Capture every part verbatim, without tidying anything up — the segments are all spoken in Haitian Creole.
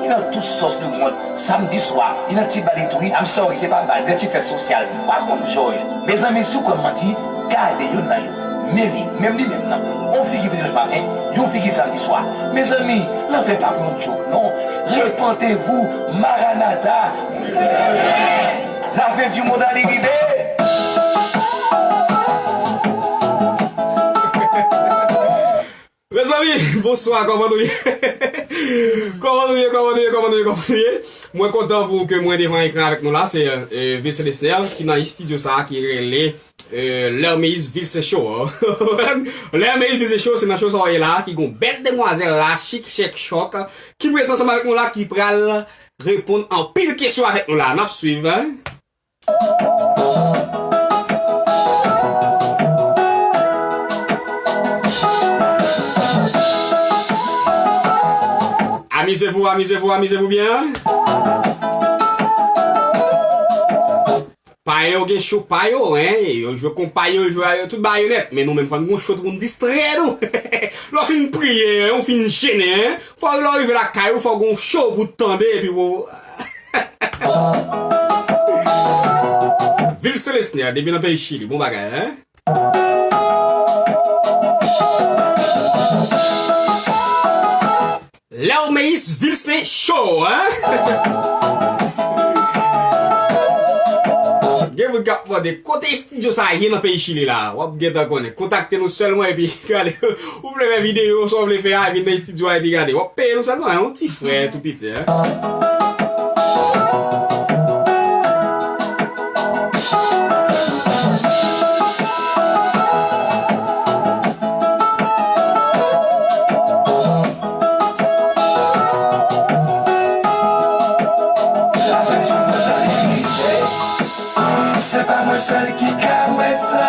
Li nan tout sòs lemonn, samdi swa, li nan ti bal li tou wi, I'm sorry, se pa bal, li nan ti fèt sosyal, pa konn jòj. Mezanmi, si w kwè m manti, gade youn nan yo. Men li, menm li menm nan. On figi dimanch maten, yon figi samdi swa. Mezanmi, lanfè pa pou yon djòk non. Repentez-vous, Maranatha. La fin du monde a rive. Mezanmi, bonswa, kòman nou ye? Kòman nou ye, kòman nou ye, kòman nou ye, kòman nou ye? Mwen kontan pou ke mwen devan ekran avèk nou la, se eh, Vilsen Lesner ki nan estidyo sa a ki rele eh, Lermeis Vilsen Show. Lermeis Vilsen Show, se nan show sa a w ye la, ki gon bèl demwazèl la, chik, chèk, chòk, ki prezan ansanm avèk nou la, ki pral reponn anpil kesyon avèk nou la. N ap swiv, hein? Amusez-vous, amusez-vous, amusez-vous bien. Payo gen show payo, hein. Yo jwe konpa yo jwe a yo tout bayonèt. Men nou menm fò n gon show pou n distrè nou. Lè w fin priye, ou fin jene, hein. Fò lè w rive lakay ou, fò gon show pou tande, epi pou Vilsen Lesner, depi nan peyi Chili, bon bagay, hein? Lermeis Vilsen Show, hein? Gen moun k ap mande, kote estidyo sa a ye nan peyi Chili la? W ap gentan konnen. Kontakte nou sèlman epi gade. Ou vle fè videyo, sa w vle fè a, vin nan estidyo a epi gade. W ap peye nou sèlman, yon ti frè tou piti, hein? Se pa mwen sèl ki ka wè sa.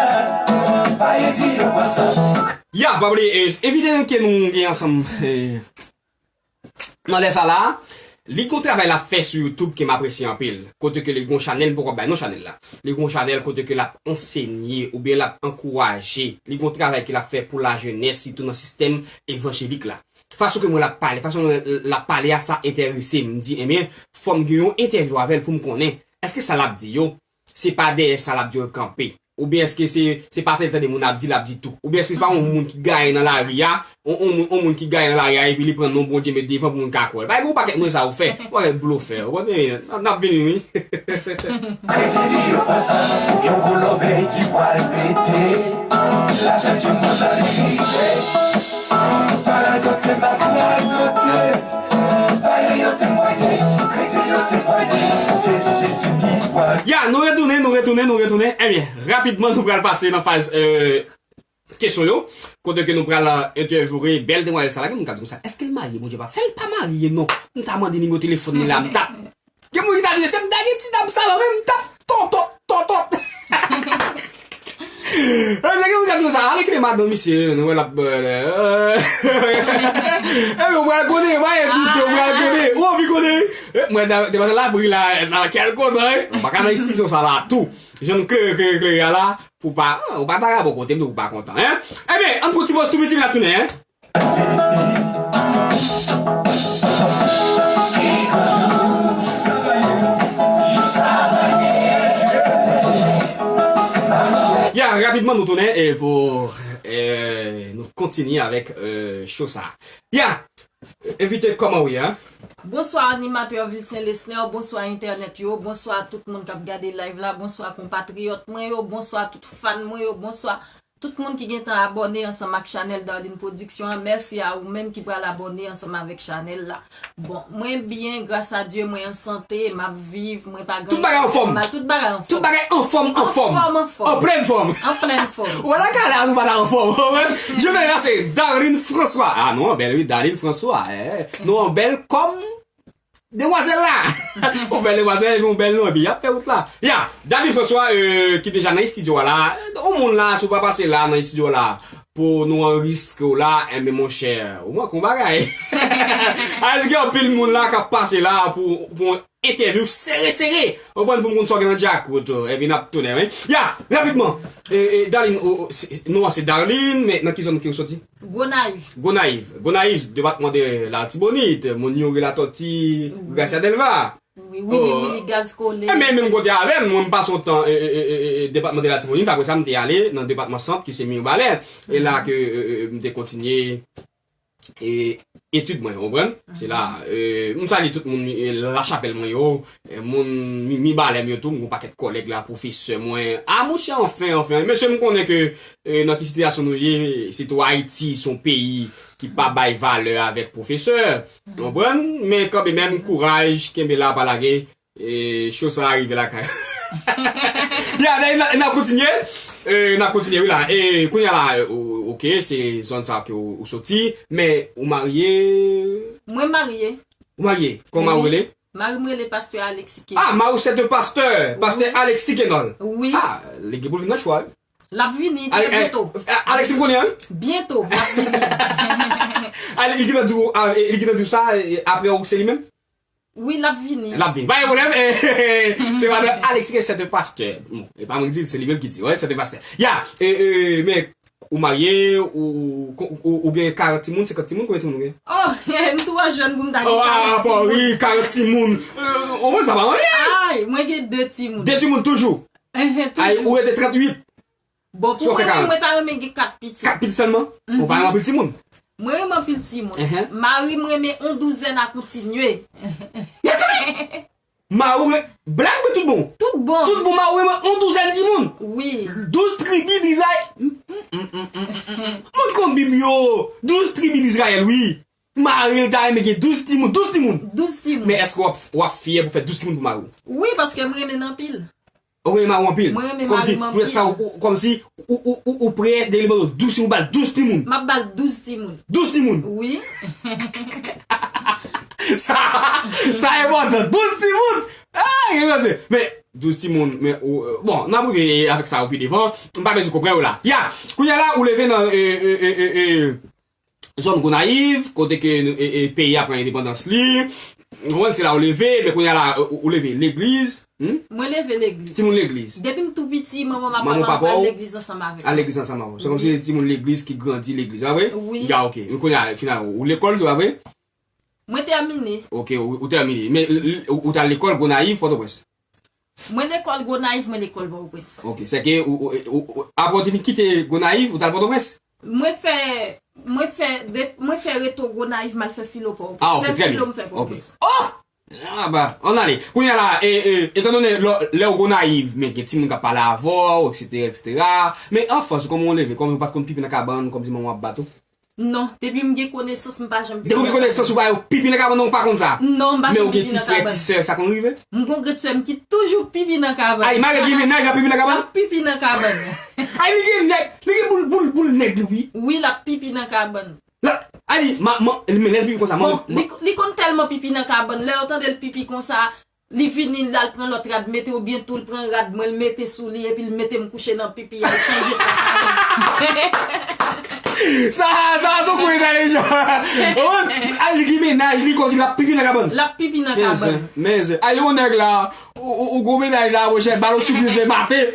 Pa ye di yo konsa. Ya, pa bliye, eh, envite nou ke nou gen ansanm, eh, nan lè sa la, li gon travay l ap fè sou YouTube ke m apresye anpil. Kote ke li gon chanèl, m poko bay non chanèl la. Li gon chanèl kote ke l ap ansenye oubyen l ap ankouraje. Li gon travay ke l ap fè pou lajenès, sitou nan sistèm evanjelik la. Fason ke mwen l ap pale, fason l ap pale a, sa enterese m. M di, ebyen, fò m gen yon entèvyou avè l pou m konnen èske sa l ap di yo, se pa dèyè sa l ap di yo l kanpe. Oubyen èske se, se pa tèl tande moun ap di, l ap di tou? Oubyen èske se pa yon moun ki gaye nan lari a, yon, yon moun, yon moun ki gaye nan lari a, epi li pran non Bondye met devan pou moun ka kwè l? Bay gen yon pakèt moun sa yo fè, yon pakèt blofè, w konprann? N ap, n ap vini, wi. Kretyen di yo konsa, yon gwo lòbèy ki pral pete. La fin du monde a rive. Pa radote, pa radote. Payen yo temwaye, kretyen yo temwaye. Se Jezi ki pral. Ya, nou retounen, nou retounen, nou retounen. Ebyen, rapidman, nou pral pase nan faz, eh, kesyon yo. Kote ke nou pral, eh, entèvyouwe bèl demwazèl sa la. Gen moun k ap di konsa, èske l marye? Bondye pa fè l pa marye, non. M ta mande nimewo telefòn li la, m ta Gen moun ki ta di, se m ta gen ti dam sa la, men m t ap totot, totot. E, se gen moun k ap di sa, ale kile madanm misye, nou wè l ap, eh, eh, ou pral konnen, pa gen dout, ou pral konnen, ou anvi konnen. Eh, mwen, te pase la, pri la, la, kèl kontan, eh. Ou pa ka nan estizyon sa la, tou. Jan nou klere, klere, klere a la, pou pa, ou pa, pa ka bò kote m, tou, pou pa kontan, hein. Ebyen, ann pran ti poz tou piti, n ap tounen, hein. Ya, rapidman nou tounen e pou, eh, nou kontinye avèk, eh, show sa. Ya, envite, kòman w ye, hein? Bonswa animatè Vilsen Lesner, bonswa entènèt yo, bonswa tout moun k ap gade live la, bonswa konpatriyòt mwen yo, bonswa tout fan mwen yo, bonswa tout moun ki gentan abòne ansanm ak chanèl Darline Production an, mèsi a ou menm ki pral abòne ansanm avèk chanèl la. Bon, mwen byen, gras a Dye, mwen an sante, m ap viv, mwen pa gen anyen ki fè m mal, tout bagay anfòm. Tout bagay anfòm, anfòm. Anfòm, anfòm. An plèn fòm. An plèn fòm. Ou wè nan kay la, nou pa ta anfòm. Ou wè? Je vais lancer Darline François. Ah, non, bèl, wi, Darline François. Eh, non, bèl kòm demwazèl la. Yon bèl demwazèl, epi yon bèl non, epi y ap fè wout la. Ya, Darline François, euh, ki deja nan estidyo a la. Yon moun la, si w pa pase la, nan estidyo a la, pou nou anrejistre w la, enben monchè, ou manke yon bagay. A di gen anpil moun la k ap pase la pou, pou yon entèvyou sere sere. Ou konprann, pou m konn sa w gen nan djakout, epi n ap tounen, wi. Ya, rapidman. E, e, Darline, o, o, se- non an se Darline, men nan ki zòn ke w soti? Gonayiv. Gonayiv. Gonayiv, depatman de Latibonit, moun yo rele Latòti, Gracia Delva. Wi, Willy, Willy Gaz Kole. E men menm kote avè m, mwen m pase yon tan e, e, e, e, e, depatman de Latibonit, apre sa m te ale nan depatman Sant ki se Mibalè. E la ke e, e, e, m te kontinye e, etid mwen, w konprann? Se la, e, m salye tout moun e, Lachapèl mwen yo, e, moun Mi- Mibalè m yo tou, m gen yon pakèt kòlèg la, pwofesè mwen. A monchè, anfen, anfen. Mesye, m konnen ke e, nan ki sitiyasyon nou ye, sitou Ayiti, se yon peyi ki pa bay valè avèk pwofesè. W konprann? Men kanmenm, kouraj, kenbe la, pa lage. E, cho sa a rive lakay. Ya, n ap kontinye. E, n ap kontinye, wi, la. E, kounye a la, e, o- oke, se zòn sa a ke ou, ou soti, men ou marye? Mwen marye. Ou marye? Kòman ou rele? Mari m rele pastè Alexis Kennol. Ah, mari w se te pastè, pastè Alexis Kennol. Wi. Ah, li gen pou l vin nan cho a, wi. L ap vini, Ale- byen to. Ale- Alexis m konnen, wi. Byento, l ap vini. Ale, li gentan di w, ah, e, li gentan di w sa, e, apre w se li menm? Wi, l ap vini. L ap vini. Pa gen pwoblèm. E, se madan Alexis ki se te pastè. Bon, e pa mwen ki di l, se li menm ki di. Wi, se te pastè. Ya, e, e, men ou marye, ou, ou, ou, ou gen karant timoun, senkant timoun, konbyen timoun ou gen? Oh, m twò jèn pou m ta gen karant timoun. Oh, ah, bon, wi, karant timoun. E, ou konn sa pa anyen. Ay, mwen gen de timoun. De timoun toujou. Enhen, toujou. Ay, ou rete tranntuit. Bon, pou mwen menm, mwen ta renmen gen kat pitit. Kat pitit sèlman? Ou pa renmen anpil timoun? Mwen renmen anpil timoun. Enhen. Mari m renmen yon douzèn a kontinye. Mezanmi! Mari w re- blag, men tout bon. Tout bon. Tout bon, mari w renmen yon douzèn timoun. Wi. Douz tribi d Izrayèl. Moun konn Bib yo. Douz tribi d Izrayèl, wi. Mari l ta renmen gen douz timoun. Douz timoun. Douz timoun. Men èske w ap, w ap fyè pou fè douz timoun pou mari w? Wi, paske m renmen l anpil. Ou renmen mari w anpil? Mwen renmen mari m anpil. Kòmsi, pou sa, ou, ou, kòmsi, ou, ou, ou, ou prè, de li ban w douz timoun, ou ba l douz timoun. M ap ba l douz timoun. Douz timoun? Wi. Sa, sa enpòtan. Douz timoun! Ah, gen ranse. Men, douz timoun, men, ou, euh, bon, n ap rive avèk sa yo pi devan. M pa bezwen konprann yo la. Ya, kounye a la, ou leve nan, e, e, e, e, e, zòn Gonayiv, kote ke, e, e, peyi a pran endepandans li. Ou konprann, se la ou leve, men kounye a la, ou, ou leve legliz. Hmm? Mwen leve legliz. Timoun legliz. Depi m tou piti, manman m ap al legliz ansanm avèk mwen. Al legliz ansanm avè w. Se kòmsi timoun legliz ki grandi legliz, pa vre? Wi. Ya, oke. Men kounye a, final, ou lekòl tou, pa vre? Mwen tèmine. Oke, ou, ou tèmine. Men l- l- ou, ou t al lekòl Gonayiv, Pòtoprens? Mwen lekòl Gonayiv, mwen lekòl Pòtoprens. Oke, sèke ou, ou, ou, ou, apre ou te fin kite Gonayiv, ou t al Pòtoprens? Mwen fè, mwen fè, de, mwen fè reto Gonayiv, m al fè filo Pòtoprens. Ah, oke, trè byen. Sèl filo m fè Pòtoprens. Oh! Ah, bah, ann ale. Kounye a la, e, e, etandone lè, lè w Gonayiv, men gen timoun k ap pale avè w, etsetera, etsetera. Men anfans, kòman w leve? Kòman w pa t konn pipi nan kabann, kòmsi manman w ap bat ou? Non, depi m gen konesans, m pa janm pipi nan kabann. Depi w gen konesans, ou pa pipi nan kabann, non, ou pa konn sa. Non, m pa janm pipi nan kabann. Men ou gen ti frè, ti sè, sa konn rive? M gon grann sè m ki toujou pipi nan kabann. Ay, malgre gen mennaj, l ap pipi nan kabann? L ap pipi nan kabann. Ay, li gen nèg, li gen boul, boul, boul nèg li, wi. Wi, l ap pipi nan kabann. La, ay, ma, ma, men lè l pipi konsa, manman. Bon, li, li konn tèlman pipi nan kabann, lè w tande l pipi konsa, li vini, l al pran lòt rad, mete, oubyen tou l pran rad mwen, l mete sou li, epi l mete m kouche nan pipi a, l chanje plas avè m. Sa, sa, se yon kou entèlijan. Wi, al li gen mennaj, li kòmsi l ap pipi nan kabann. L ap pipi nan kabann. Men, men, al li yon nèg la, ou, ou, ou gon mennaj la, monchè, ba l yon sipriz lè maten.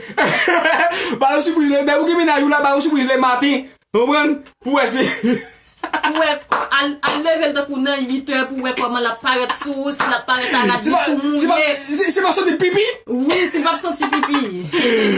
Ba l yon sipriz lè, depi ou gen mennaj ou la, ba l yon sipriz lè maten. Ou konprann? Pou wè si Pou wè, al, al leve l tankou nan uit è pou wè kòman l ap parèt sou ou, si l ap parèt a rad li tou mouye. Si l p ap santi pipi? Wi, si l p ap santi pipi.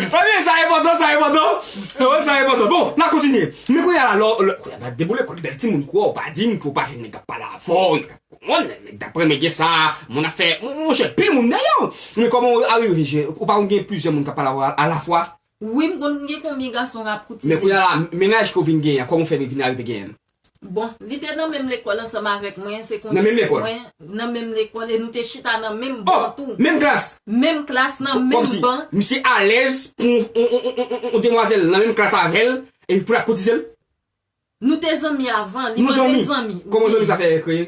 Ebyen, sa enpòtan, sa enpòtan. Wi, sa enpòtan. Bon, n a kontinye. Men kounye a la, lò, lò, kounye a, depi w lekòl, bèl timoun, kwa, ou pa di m ke w pa jwenn nèg k ap pale avè w, nèg k ap konprann, nèg dapre men gen sa, moun ap fè, monchè, pil moun dèyè w. Men kòman w arive jwenn, ou pa konn gen plizyè moun k ap pale avè w alafwa? Wi, m konn gen konbyen gason k ap koutize. Men kounye a la, mennaj ke w vin genyen an, kòman w fè vin arive genyen l? Bon, li te nan menm lekòl ansanm avèk mwen, se konn... Nan menm lekòl? Mwen, nan menm lekòl, e nou te chita nan menm ban tou. Oh, menm klas? Menm klas, nan menm ban. Kòmsi misye alèz pou yon, yon, yon demwazèl nan menm klas avè l, epi pou l ap koutize l? Nou te zanmi avan, li mande m zanmi. Wi. Kòman zanmi sa fè kreye?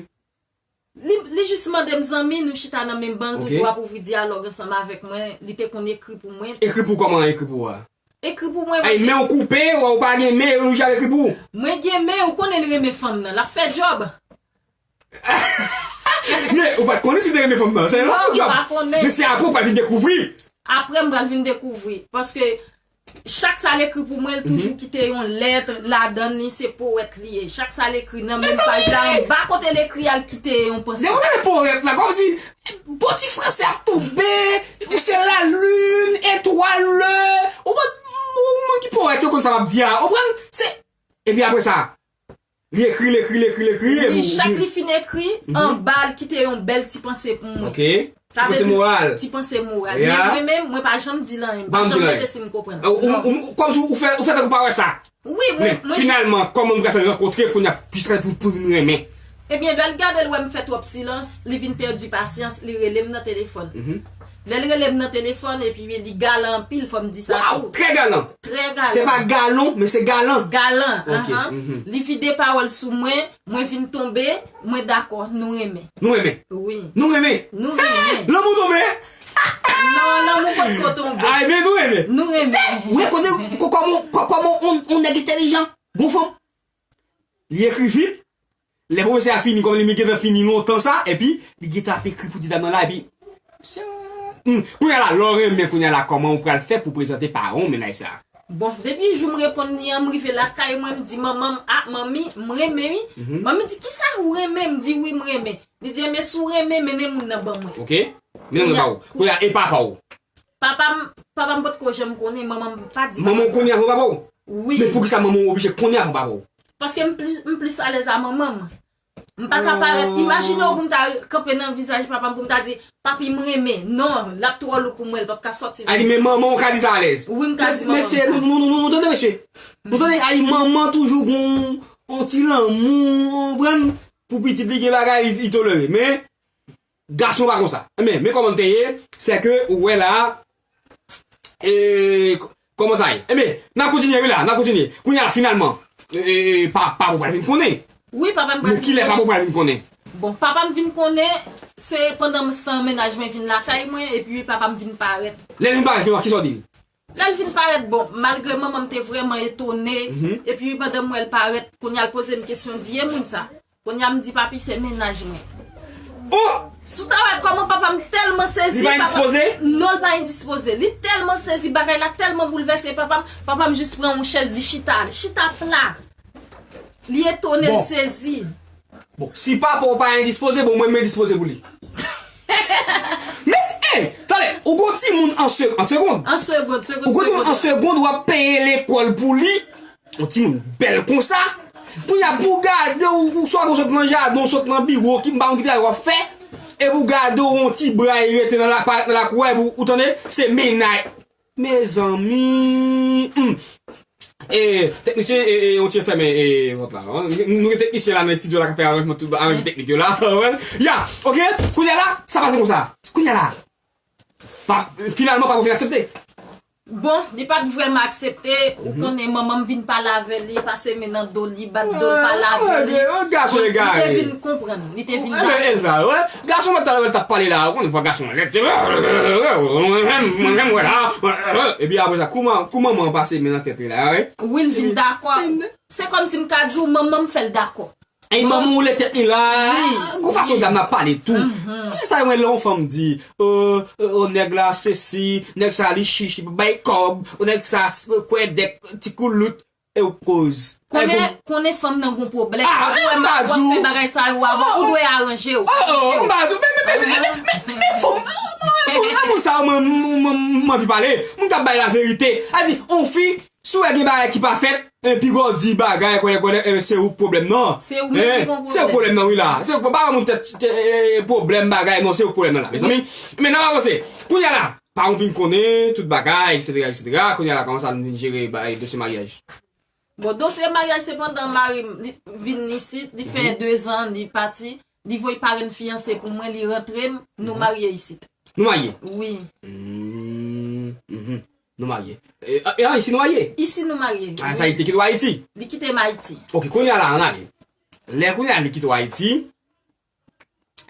Li, li jis mande m zanmi, nou chita nan menm ban, l toujou ap ouvri dyalòg ansanm avèk mwen, li te konn ekri pou mwen. Ekri pou kòman ekri pou ou a? Ekri pou mwen. Ay, men w koupe, ou pa gen men, ou jan ekri pou ou. Mwen gen men, ou konnen l renmen fanm nan. L ap fè djòb. Men, ou pa t konnen si te renmen fanm nan. Se yon lòt djòb. Men se apre ou pral vin dekouvri. Apre m pral vin dekouvri. Paske chak sa l ekri pou mwen, l toujou kite yon lèt ladan li, se powèt li ye. Chak sa l ekri nan menm paj la, anba kote l ekri a, l kite yon panse. Depi w tande powèt la, kòmsi bò ti fransè ap tonbe, ou se lalin, etwal, ou konn, ou konn ki powèt yo konn sa m ap di a, ou konprann? Se, epi apre sa, li ekri, li ekri, li ekri, li ekri, epi wi, chak li fin ekri, anba l kite yon bèl ti panse pou mwen. Ok. Sa vle di, ti panse moral. Ti panse moral. Men mwen menm, mwen pa janm di l anyen. M pa janm mete si m konprann. Ou, ou, ou, kòmsi ou fè, ou fè tankou pa wè sa. Wi, mwen, men finalman, kòman nou pral fè rankontre kounye a, piske pou, pou nou renmen? Ebyen, lè l gade l wè m fè twòp silans, li vin pèdi pasyans, li rele m nan telefòn. Lè l rele m nan telefòn, epi li galan anpil, fò m di sa tou. Wow, trè galan. Trè galan. Se pa galon, men se galan. Galan, anhan. Li vide pawòl sou mwen, mwen vin tonbe, mwen dakò, nou renmen. Nou renmen? Wi. Nou renmen? Nou renmen. Lanmou tonbe? Non, lanmou potko tonbe. Ay, men nou renmen. Nou renmen. Ou wè kote, kòman, kòman on, on nèg entèlijan, gon fanm. Li ekri vit. Lè pwofesè a fini, kòm li gentan fini lontan sa, epi li gentan ap ekri pou ti dam nan la, epi, hmm, kounye a la, lè w renmen, kounye a la, kòman ou pral fè pou prezante paran w mennaj sa? Bon, depi jou m reponn li an, m rive lakay mwen, m di manman m, "A, manmi, m renmen wi." Manmi di, "Kisa ou renmen?" M di, "Wi, m renmen." Li di, "Enben, si w renmen, mennen moun nan ban mwen." Ok. Mennen moun nan ba ou. Kounye a, e papa w? Papa m, papa m potko janm konnen, manman m pa di papa m sa. Manman w konnen avan papa w? Wi. Men poukisa manman w oblije konnen avan papa w? Paske m plis, m plis alèz a manman m. M pa ka parèt, imajine w pou m ta kanpe nan vizaj papa m pou m ta di, "Papi, m renmen." Non, l ap twò lou pou mwen, l p ap ka sòti. A di, men manman w ka di sa alèz. Wi, m ka di manman m sa. Mesye, nou, nou, nou, nou, nou tande, mesye? Nou tande, a di, manman toujou gon yon ti lanmou, ou konprann? Pou pitit li gen bagay, li, li tolere. Men, gason pa konsa. Enben, men kòman l te ye, se ke ou wè la, e, k-, kòman sa ye? Enben, n ap kontinye, wi la, n ap kontinye. Kounye a, finalman, e, e, e, pa, papa w pral vin konnen. Wi, papa m pral vin konnen. Men kilè papa w pral vin konnen? Bon, papa m vin konnen, se pandan m san mennaj mwen vin lakay mwen, epi papa m vin parèt. Lè l vin parèt, kisa w di l? Lè l vin parèt, bon, malgre manman m te vrèman etone, epi pandan m wè l parèt, kounye a l poze m kesyon, di, "E moun sa?" Kounye a m di, "Papi, se mennaj mwen." Oh! Si w ta wè kòman papa m tèlman sezi, li pa endispoze? Non, l pa endispoze. Li tèlman sezi, bagay la tèlman boulvèse papa m, papa m jis pran yon chèz, li chita, li chita pla. Li etone, l sezi. Bon, si papa w pa endispoze, bon, mwen, m endispoze pou li. Men, e, tande, ou gon timoun an se-, an segond. An segond, segond, segond. Ou gon timoun an segond, w ap peye lekòl pou li. Yon timoun bèl konsa. Kounye a pou gade w, ou swa w sot nan jaden, w sot nan biwo, ki m pa konn ki travay w ap fè. Epi w gade w, yon ti bra rete nan la, parèt nan lakou a, epi w, ou tande, se mennaj. Mezanmi, hmm. E, teknisyen, e, e, yon ti fèmen, e, vant la. Nou gen teknisyen la nan estidyo la k ap fè aranjman tou, aranjman teknik yo la. Ya, ok, kounye a la, sa pase konsa. Kounye a la, pa, finalman, papa w fin aksepte. Bon, li pa t vrèman aksepte, ou konnen manman m vin pale avè li, pase men nan do li, bat do l, pale avè li. Gason egare. Li te vin konprann, li te vin dakò. Enben, Elsa, wè, gason mwen talè wè l t ap pale la, ou konnen vwa gason an lèd, se, mwen menm, mwen menm, wè la, epi apre sa, kouman, kouman manman pase men nan tèt li la, wè? Wi, l vin dakò. Se kòmsi m ka di w, manman m fè l dakò. Ey, manman woule tèt li la. Wi. Gon fason dam nan ap pale tou. Sa mwen lè yon fanm di, o, o, nèg la sesi, nèg sa li chich, li pa bay kòb, o, nèg sa s-, kwè dèk, ti koulout, e w koz. Konnen, konnen fanm nan gon pwoblèm. Ah, ou wè m pa di w. Fè bagay sa yo avan, ou dwe aranje w. Oh, oh, m pa di w. Men, men, men, men, men, men, men, fanm, mwen, mwen, mwen, moun sa, mwen, mwen, mwen, mwen anvi pale. Moun k ap bay laverite. A di, on fi, si w wè gen bagay ki pa fèt, e, piga w di bagay, kwèlè, kwèlè, e, se ou k pwoblèm nan. Se ou menm ki gon pwoblèm. Se ou k pwoblèm nan, wi la. Se ou k pa moun tèt, tèt, e, pwoblèm bagay, non, se ou k pwoblèm nan la, mezanmi. Men n ap avanse. Kounye a la, paran w vin konnen tout bagay, etsetera, etsetera. Kounye a la, kòman sa nou vin jere bagay dosye maryaj? Bon, dosye maryaj, se pandan mari m, li vin isit, li fè de zan, li pati, li voye parenn fiyanse pou mwen, li rantre m, nou marye isit. Nou marye? Wi. Hmm, mhm. Nou marye. E, e, e, isi nou marye? Isi nou marye. Ah, sa, li te kite w Ayiti? Li kite m Ayiti. Ok, kounye a la, ann ale. Lè kounye a li kite w Ayiti,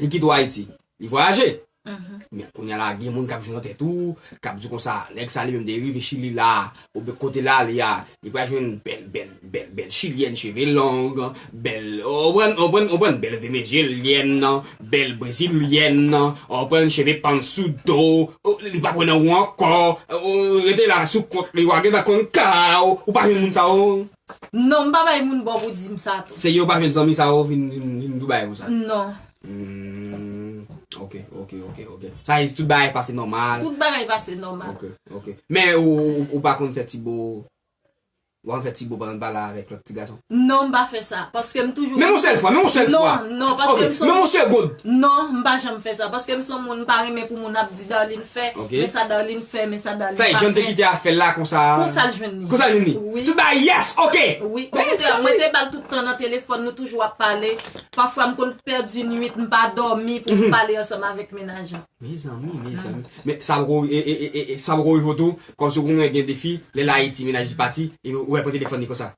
li kite w Ayiti. Li vwayaje. Men kounye a la, gen moun k ap jwenn nan tèt ou, k ap di konsa, nèg sa li menm de rive Chili la, oubyen kote l ale a, li pral jwenn bèl, bèl, bèl, bèl chilyèn, cheve long, bèl, ou konprann, ou konprann, ou konprann, bèl venezyelyèn, bèl brezilyèn, ou konprann, cheve pann sou do, o, li pa pran nan ou ankò, o, rete la sou kont li, w a gentan konn ka w, ou pa jwenn moun sa yo. Non, m pa bay moun bò pou di m sa tou. Se yo pa jwenn zanmi sa yo vin, vin, vin Dubai konsa. Non. Hmm, ok, ok, ok, ok. Sa vle di tout bagay pase nòmal. Tout bagay pase nòmal. Ok, ok. Men ou, ou, ou pa konn fè ti bo, ou pa konn fè ti bo pandan l pale avèk lòt ti gason? Non, m pa fè sa. Paske m toujou... Menm yon sèl fwa, menm yon sèl fwa. Non, non, paske... Ok, m se yon... Menm yon segond. Non, m pa janm fè sa. Paske m se yon moun, m pa renmen pou moun ap di Darline fè, men sa Darline fè, men sa Darline pa fè. Sa e jan te kite afè la konsa. Konsa l jwenn li. Konsa l jwenn li. Wi. Tout bagay yes, ok. Wi, okontrè, mwen te ba l tout tan nan telefòn, nou toujou ap pale. Pafwa m konn pèdi nuit, m pa dòmi pou m pale ansanm avèk mennaj lan. Mezanmi, mezanmi. Men sa poko, e, e, e, e, e, sa poko rive w tou, kòmsi w konnen gen de fi, lè l Ayiti, mennaj li pati, epi ou wè l pran telefòn li konsa.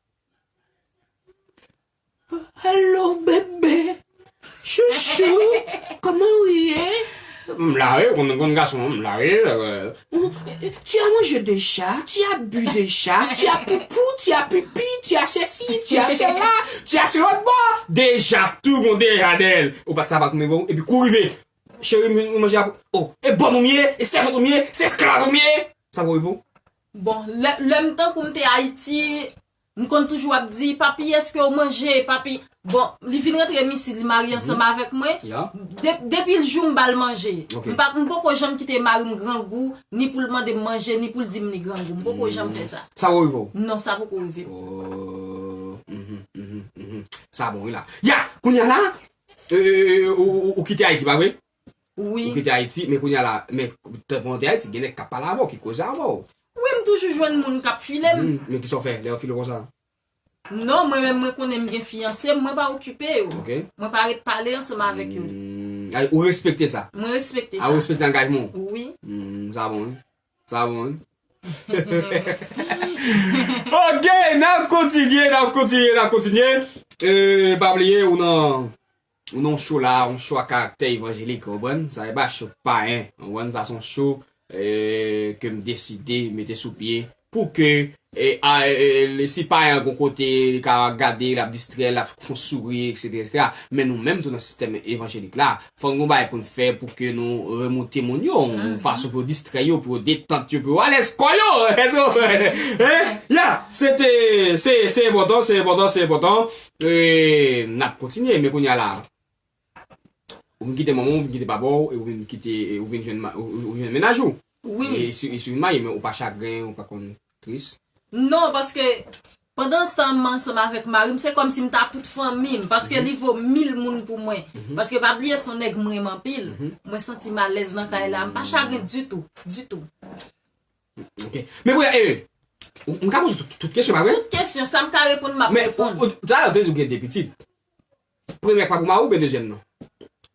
Hello, bébé. Chouchou, comment vous allez? M la wi, konn, konn gason, m la wi. Tu as mangé déjà, tu as bu déjà, tu as poupou, tu as pipi, tu as ceci, tu as cela, tu as ce l'autre bord. Deja, tou bon deja dèyè l. Ou pa t sa pa tounen bon, epi kou rive. Cheri, m, m manje ap, oh, e bòn ou m ye, e sèvant ou m ye, se esklav ou m ye. Sa poko rive w? Bon, lè, lè m tankou m te Ayiti, m konn toujou ap di, "Papi, èske w manje? Papi." Bon, li vin rantre M I C, li marye ansanm avèk mwen. De-, depi l jou m ba l manje. M pa, m poko janm kite mari m grangou, ni pou l mande m manje, ni pou l di m li grangou. M poko janm fè sa. Sa poko rive w? Non, sa poko rive m. Oh, mhm, mhm, mhm. Sa bon, wi la. Ya, kounye a la, e, ou, ou, ou kite Ayiti, pa vre? Wi. Ou kite Ayiti, men kounye a la, men tankou w te Ayiti, gen nèg k ap pale avè w, ki koze avè w. Wi, m toujou jwenn moun k ap file m. Hmm, men kisa w fè lè yo file w konsa? Non, mwen menm, mwen konnen m gen fiyanse m, mwen pa okipe yo. Ok. Mwen pa ret pale ansanm avèk yo. Hmm, ay, ou respekte sa? Mwen respekte sa. A, ou respekte angajman w? Wi. Hmm, sa bon, wi. Sa bon, wi. Ok, n ap kontinye, n ap kontinye, n ap kontinye. E, pa bliye, ou nan, ou nan yon show la, yon show a karaktè evanjelik, ou konprann? Sa e pa show payen, ou konprann? Sa se yon show, e, ke m deside mete sou pye pou ke, e, a, e, e, si payen an gon kote, li ka gade, l ap distrè, l ap fè yon souri, etsetera, etsetera. Men nou menm tou nan sistèm evanjelik la, fò n gon bagay pou n fè pou ke nou remoute moun yo, yon fason pou yo distrè yo, pou yo detant yo, pou yo alèz kò yo. Hein? Ya, se te, se, se enpòtan, se enpòtan, se enpòtan. E, n ap kontinye, men kounye a la, ou vin kite manman w, ou vin kite papa w, e ou vin kite, e ou vin jwenn ma-, ou, ou, ou jwenn mennaj ou. Wi. E si, e si w vin marye, men ou pa chagren, ou pa konn tris. Non, paske pandan se tan m ansanm avèk mari m, se kòmsi m ta tout fanmi m, paske li vo mil moun pou mwen. Paske pa bliye se yon nèg m renmen anpil. Mwen santi m alèz nan kay la, m pa chagren ditou, ditou. Ok. Men kounye a, e, ou, m ka poze tout, tout kesyon, pa vre? Tout kesyon, sa m ka reponn, m ap reponn. Men, ou, ou, talè ou te di ou gen de pitit. Premye a pa pou mari w oubyen dezyèm nan?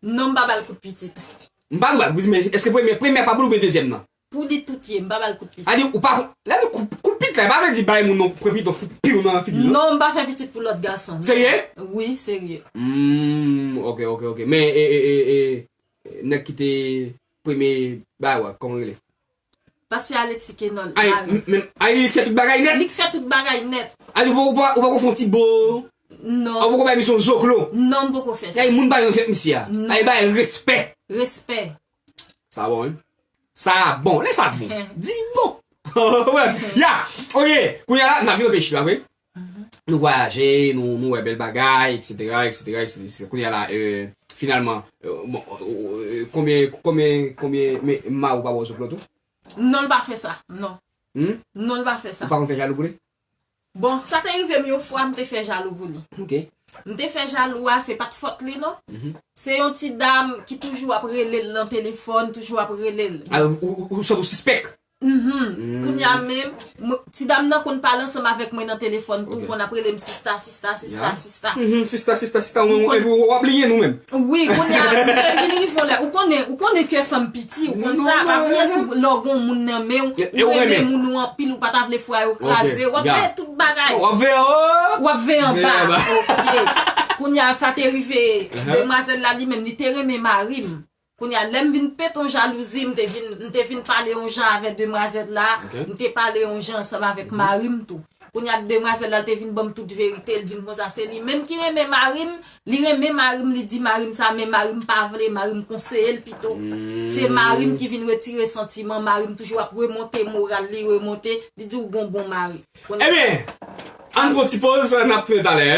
Non, m pa ba l kout pitit. M pa di w ba l kout pitit, men èske premye, premye a pa pou li oubyen dezyèm nan? Pou li tout ye, m pa ba l kout pitit. A di, ou pa, lè di kout, kout pitit la, e pa vle di bay moun non, pran pitit, fout pi w nan figi l, non? Non, m pa fè pitit pou lòt gason, non. Serye? Wi, serye. Hmm, ok, ok, ok. Men, e, e, e, e, nèg ki te premye bay w a, kòman l rele? Pastè Alexis Kenol, mari m. Ay, m, men, ay, li k fè tout bagay nèt? Li k fè tout bagay nèt. Ay, ou poko, ou poko fè yon ti bo? Non. Ou poko bay misye yon zoklo? Non, m poko fè sa. Ay, moun pa yon jèt misye a. Non. Ay, bay respè. Respè. Sa bon, wi. Sa bon. Lè sa bon. Di bon. Ya. Ok. Kounye a la, n ap vin nan peyi Chili, pa vre? Nou vwayaje, nou, nou wè bèl bagay, etsetera, etsetera, etsetera. Kounye a la, e, finalman, e, bon, e, e, konbyen, konbyen, konbyen, men, mari w pa ba w zoklo tou? Non, l pa fè sa, non. Hmm? Non, l pa fè sa. Ou pa konn fè jalou pou li? Bon, sa te rive m yon fwa, m te fè jalou pou li. Ok. M te fè jalou a, se pa t fòt li, non. Se yon ti dam ki toujou ap rele l nan telefòn, toujou ap rele l. A, ou, ou, ou santi w sispèk? Mhm. Kounye a menm, mwen, ti dam nan konn pale ansanm avèk mwen nan telefòn tou, konn ap rele m sista, sista, sista, sista. Mhm, sista, sista, sista, epi w ap bliye nou menm. Wi, kounye a, m te vin rive yon lè, ou konnen, ou konnen kè fanm piti, ou konn sa, pa bliye si lè w gen yon moun nan men w, ou renmen moun ou anpil, ou pa ta vle fwa yo kraze, w ap veye tout bagay. W ap veye anwo. W ap veye anba. Ok. Kounye a, sa te rive, demwazèl la li menm, li te renmen mari m. Kounye a, lè m vin pete yon jalouzi, m te vin, m te vin pale yon jan avèk demwazèl la, Ok. m te pale yon jan ansanm avèk mari m tou. Kounye a, demwazèl la, l te vin ban m tout verite, l di m konsa, se li menm ki renmen mari m, li renmen mari m, li di mari m sa, men mari m pa vle, mari m konseye l pito. Se mari m ki vin retire santiman, mari m toujou ap remonte moral li, remonte, li di ou gon bon mari. Kounye Ebyen, ann pran ti poz, n ap tounen talè.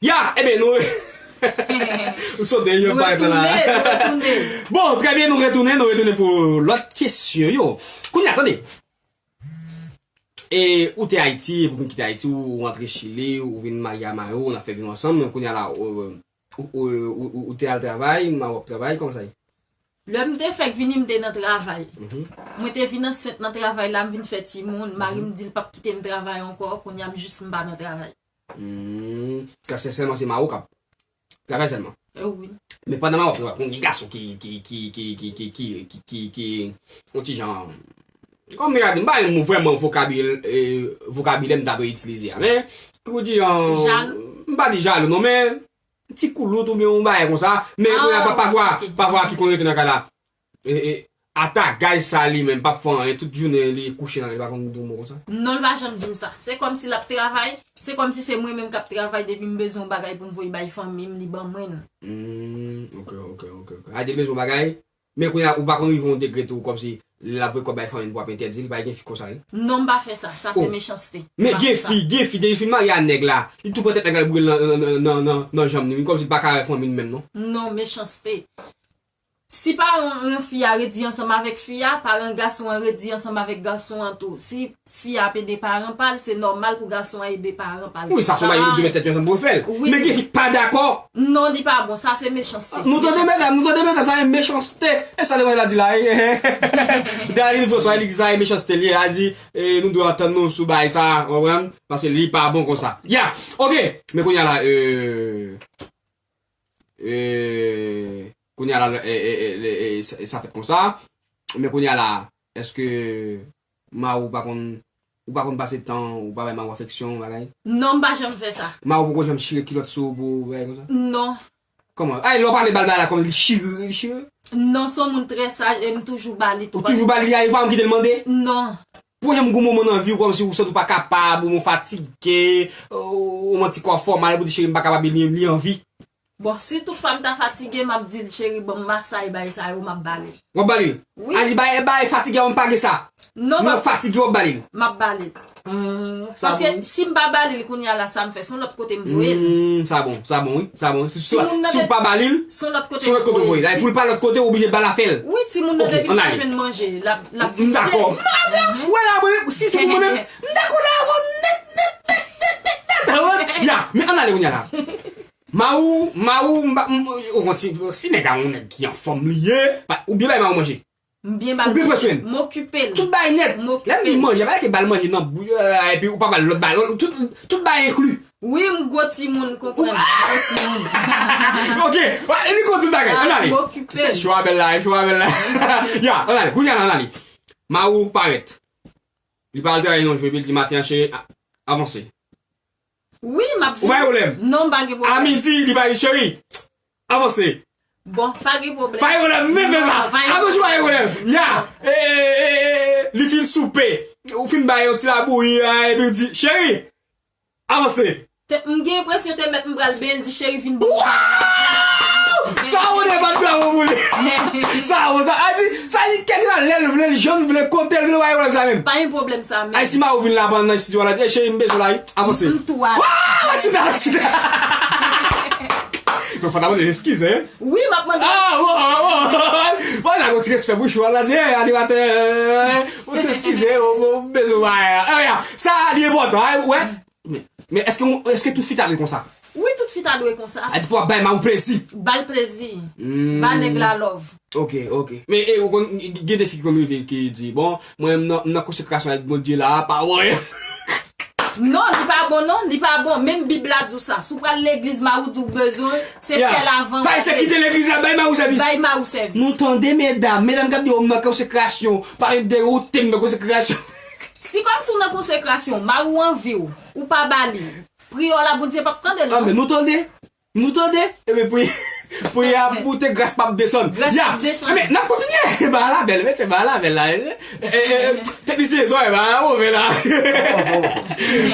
Ya, ebyen, nou, ou sote, je Nou pa retourne, la. nou retourne. Bon, trè byen, nou retounen, nou retounen pou lòt kesyon yo. Kounye a, tande. E, ou te Ayiti, epi ou vin kite Ayiti, ou antre Chili, ou vin marye a Mayo, n ap fè vi nou ansanm, men kounye a la, ou, ou, ou, ou, ou, ou te al travay, Mayo ap travay, kòman sa ye? Lè m te fèk vini, m te nan travay. Mhm. Mwen te vin ansent nan travay la, m vin fè timoun, mari m di l p ap kite m travay ankò, kounye a m jis m pa nan travay. Hmm, ka se sèlman se Mayo k ap travay sèlman. Eh wi. Men pandan Mayo ap travay, konn gen gason ki, ki, ki, yon ti jan, kòm m ka di, m pa gen mo vrèman vokabil-, eh, vokabilè m ta dwe itilize a, men, pou di, an, Jalou? m pa di jalou, non, men, ti koulout oubyen yon bagay konsa, men Ah, kounye a pa, pafwa, ok. pafwa ki konn rete nan kay la. E, e, ata gay sa li menm, p ap fè anyen, tout jounen li kouche nan, li pa konn di yon mo konsa. Non, l pa janm di m sa. Se kòmsi l ap travay, se kòmsi se mwen menm k ap travay depi m bezwen yon bagay pou m voye bay fanmi m, li ban mwen l. Hmm, ok, ok, ok, ok. A di l bezwen yon bagay, men kounye a ou pa konn rive yon degre tou, kòmsi l ap voye kòb bay fanmi m pou ap entèdi l, pa gen fi konsa, wi. Non, m pa fè sa. Sa se Oh. mechanste. M Men pa gen fè sa. fi, gen fi, depi l fin marye a nèg la, li tou pran tèt nèg la, li boure l nan, nan, nan, nan, nan, nan janm ni, wi, kòmsi l pa ka wè fanmi l menm, non. Non, mechanste. Si paran fi a redi ansanm avèk fi a, paran gason an redi ansanm avèk gason an tou. Si fi a ap ede paran pa l, se nòmal pou gason an ede paran pa l. Wi, sa se yon bagay yo dwe met tèt yo ansanm pou yo fè l. Wi. Men gen fi k pa dakò. Non, li pa bon. Sa se mechanste. Nou tande medam, nou tande medam, sa se mechanste. E sa demwazèl la di la, e, e, e. Dali, fò sa, li, sa se mechanste li ye, a di, e, nou dwe antann nou sou bagay sa, w konprann? Paske li pa bon konsa. Ya, ok. Men kounye a la, e, E, kounye a la, e, e, e, e, e, sa, sa fèt konsa. Men kounye a la, èske Mayo pa konn, ou pa konn pase tan, ou pa bay Mayo afeksyon, bagay? Non, m pa janm fè sa. Mayo poko janm chire kilòt sou ou pou bagay konsa? Non. Kòman? Ay, lè w pale ba l bagay la, kòman li chire, li chire? Non, se yon moun trè saj e m toujou ba li Ou tou. toujou ba li a, ou pa janm kite l mande? Non. Pou yon moun gon moman nan vi w kòmsi ou santi w pa kapab, ou fatige, ou yon ti kò fè w mal, pou di cheri m pa kapab, li, li anvi. Bon, si tout fwa m ta fatige, m ap di l, cheri, ban m masay, bay sa yo, m ap ba li. W ap ba li l? Wi. A di, bay, bay, fatige a, m pa gen sa. Non, Lè w fatige, w ap ba li l. M ap ba li l. Ah, sa Paske bon. si m pa ba li l kounye a la, sa m fè, se yon lòt kote m voye l. Hmm, sa bon, sa bon, wi, sa bon. Si, si, Timoun nan si w de- pa ba li l, se yon lòt kote se yon lòt kote w voye l. Pou l pa lòt kote, w oblije ba l afè l. Wi, timoun nan Ok, depi l ann pa ale. jwenn manje, l ap, l ap M dakò. visye. M dakò. Wè la, mwen, si timoun mwen menm, m dakò la, avè w nèt, nèt, nèt, nèt, nèt, nèt, avè w. Ya, men ann ale kounye a la. Mayo, Mayo, m pa, m, ou konn si, si nèg a yon nèg ki anfòm li ye, pa, ou byen bay Mayo manje. M byen ba l Ou byen manje. pran swen. M okipe l. Tout bagay nèt. M okipe Lè m di l. manje, pa ke ba l manje nan bouch, euh, epi ou pa ba l lòt bagay. Tout, tout bagay enkli. Wi, m gwo timoun, konprann. Ou- Gwo timoun. Ok, wè, li konn tout bagay. Ah, Ann ale. m okipe Se l. cho a bèl la, cho a bèl la. Ya, ann ale. Kounye a la, ann ale. Mayo parèt. Li pa al travay nan jou, epi l di maten an, cheri, a- avanse. Wi, m ap Ou pa gen vini. pwoblèm? Non, m pa gen A pwoblèm. midi, li pa di, cheri, avanse. Bon, pa gen pwoblèm. Pa gen pwoblèm, men fè sa. Non, pa gen Avanse, pa gen pwoblèm. Ya, e, e, e, e, li fin soupe. Ou fin bay yon ti labouyi, a, epi l di, cheri, avanse. Te- M gen enpresyon te mèt m pral benyen, l di, cheri, vin benyen. Wow! Sa a, ou debat bravo pou li. Sa a, sa a di, sa a di, kèlkeswa lè l vle, l jan l vle, kote l vle, pa gen pwoblèm sa menm. Pa gen pwoblèm sa menm. Ay, si Mayo vin la, pandan nan estidyo a, la di, "Ey, cheri, m bezwen w la, wi. Avanse." M tou ale. Waw, Matilda, Matilda. Men fò ta mande eskiz, hein? Wi, m ap mande. Ah, bon, bon, bon. Bon, la, yon ti respè pou chou a, la di, "Ey, animatè, ou ti eskize, ou, ou bezwen w, eh, eh, sa a li enpòtan, eh, wè." Men, men èske, èske tout fi ta vle konsa? Wi, tout ta dwe konsa. A di pou w ap bay mari w plezi. Ba l plezi. Hmm. Ba nèg la love. Ok, ok. Men e, ou konn, gen de fi ki konn rive ki di, bon, mwen m nan, m nan konsekrasyon avèk Bondye la, pa wè. Non, li pa bon non, li pa bon. Menm Bib la di w sa. Si w pral legliz, mari w di w bezwen, se fè l avan. Parèse kite legliz la, bay mari w sèvis. Bay mari w sèvis. Nou tande medam, medam k ap di, o, m nan konsekrasyon, pa dewoute m nan konsekrasyon. Si kòmsi w nan konsekrasyon, mari w anvi w, ou pa ba li, priyè w la, Bondye p ap tande l non. Anben, nou tande. Nou tande? Ebyen, priyè, priyè ap moute, gras p ap desann. Gras p ap desann. Ebyen, n ap kontinye. Bagay la bèl, mesye, bagay la bèl la. E, e, e, teknisyen, zòrèy, bagay la move la.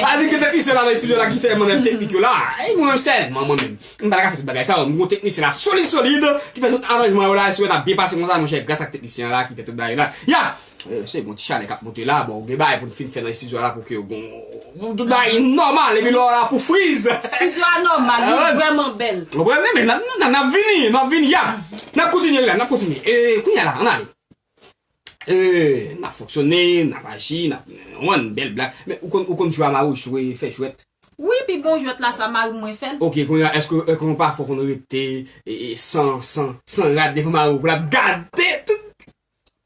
A di ke teknisyen la nan estidyo la ki fè mannèv teknik yo la. E mwen menm sèlman, mwen menm. M pa ta ka fè tout bagay sa yo. M gon teknisyen la solid, solid, ki fè tout aranjman yo la, si w wè n ap byen pase konsa, monchè, gras ak teknisyen la ki fè tout bagay la. Ya! Eh, se bon, ti chalè k ap monte la. Bon, gen bagay pou n fin fè nan estidyo a la pou ke gon, pou tout bagay nòmal. Epi lè w la pou friz. Estidyo a nòmal, li vrèman bèl. Ou konprann? Men, men, n ap, n ap, n ap vini, n ap vini, ya. N ap kontinye la, n ap kontinye. Eh, kounye a la, ann ale. Eh, n ap fonksyone, n ap aji, n ap, w konprann, bèl blag. Men ou konn, ou konn jwe a mari w, jwe, fè jwèt. Wi, pi bon jwèt la, sa mari mwen fè l. Ok, kounye a, èske, èske w pafwa konn rete, e, e, san, san, san rad devan mari w pou l ap gade tout?